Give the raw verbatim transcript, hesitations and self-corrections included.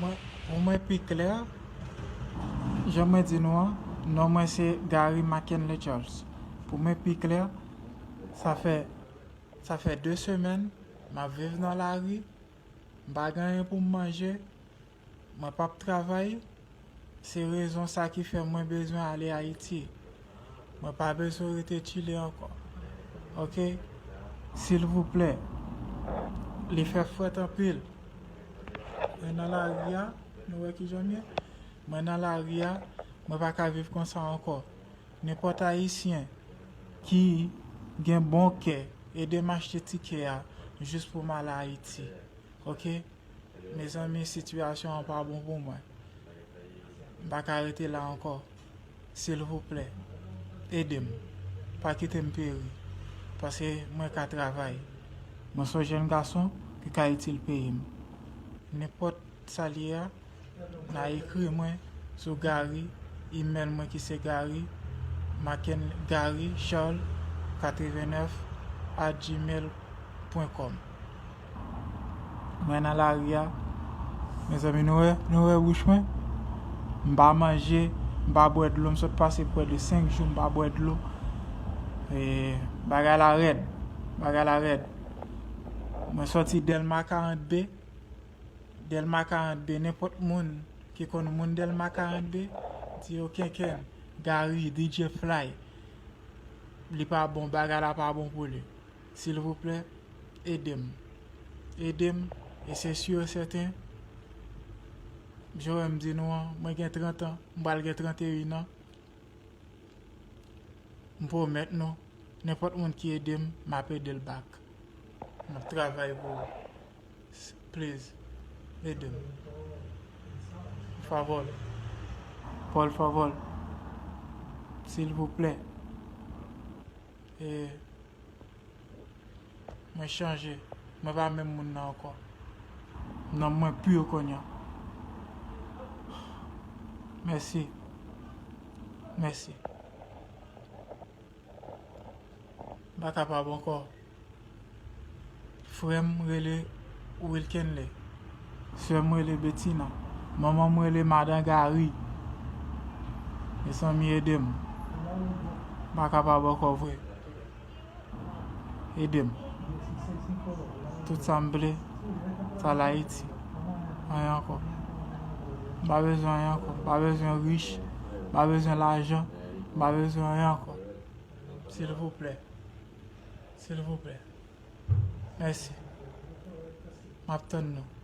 Mwen, pou mwen pi klè, jan mwen di nou an, non mwen se Gary Mackenley Charles. Pou mwen pi klè, sa fè, sa fè de semèn m ap viv nan lari, m pa gen anyen pou m manje, mwen p ap travay, se rezon sa ki fè mwen bezwen ale Ayiti. Mwen pa bezwen rete Chile ankò. Oke? Silvouplè. Li fè frèt anpil. Mwen nan lari a, nou wè kijan m ye? Mwen nan lari a, mwen pa ka viv konsa ankò. Nenpòt Ayisyen ki gen bon kè, ede m achte tikè a jis pou m al Ayiti. Oke? Mezanmi, sitiyasyon an pa bon pou mwen. M pa ka rete la ankò. Silvouplè, ede m. Pa kite m peri. Paske mwen ka travay. Mwen se yon jèn gason ki ka itil peyi m. Nenpòt sa l ye a, n a ekri mwen sou Gary, imèl mwen ki se Gary, Maken, Gary Charles katrevennnèf at gmail pwen kòm. Mwen nan lari a. Mezanmi, nou wè, nou wè bouch mwen? M pa manje, m pa bwè dlo, m sot pase prè de senk jou m pa bwè dlo. E, bagay la rèd, bagay la rèd. Mwen sòti Dèlma karant B, Dèlma karant B, nenpòt moun ki konn moun Dèlma karant B, di yo kenkenn, Gary, D J Fly, li pa bon, bagay la pa bon pou li. Silvouplè, ede m. Ede m, e se si e sèten, jan w wè m di nou an, mwen gen trant an, m pral gen tranteyen an. M pwomèt nou, nenpòt moun ki ede m, m ap ede l back. M ap travay pou ou. S-, please, ede m. Favòl. Por favor. Silvouplè. E Mwen chanje. Mwen pa menm moun nan ankò. Nanm mwen pi yo kounye a. Mèsi. Mèsi. M pa kapab ankò. Frè m rele Wilkenley. Sè m rele Betina. Manman m rele Madan Gary. Mezanmi, ede m. M pa kapab ankò vre. Ede m. Tout sa m vle, se al Ayiti. Anyen ankò. M pa bezwen anyen ankò. M pa bezwen rich. M pa bezwen lajan. M pa bezwen anyen ankò. Silvouplè. Silvouplè. Mèsi. M ap tann nou.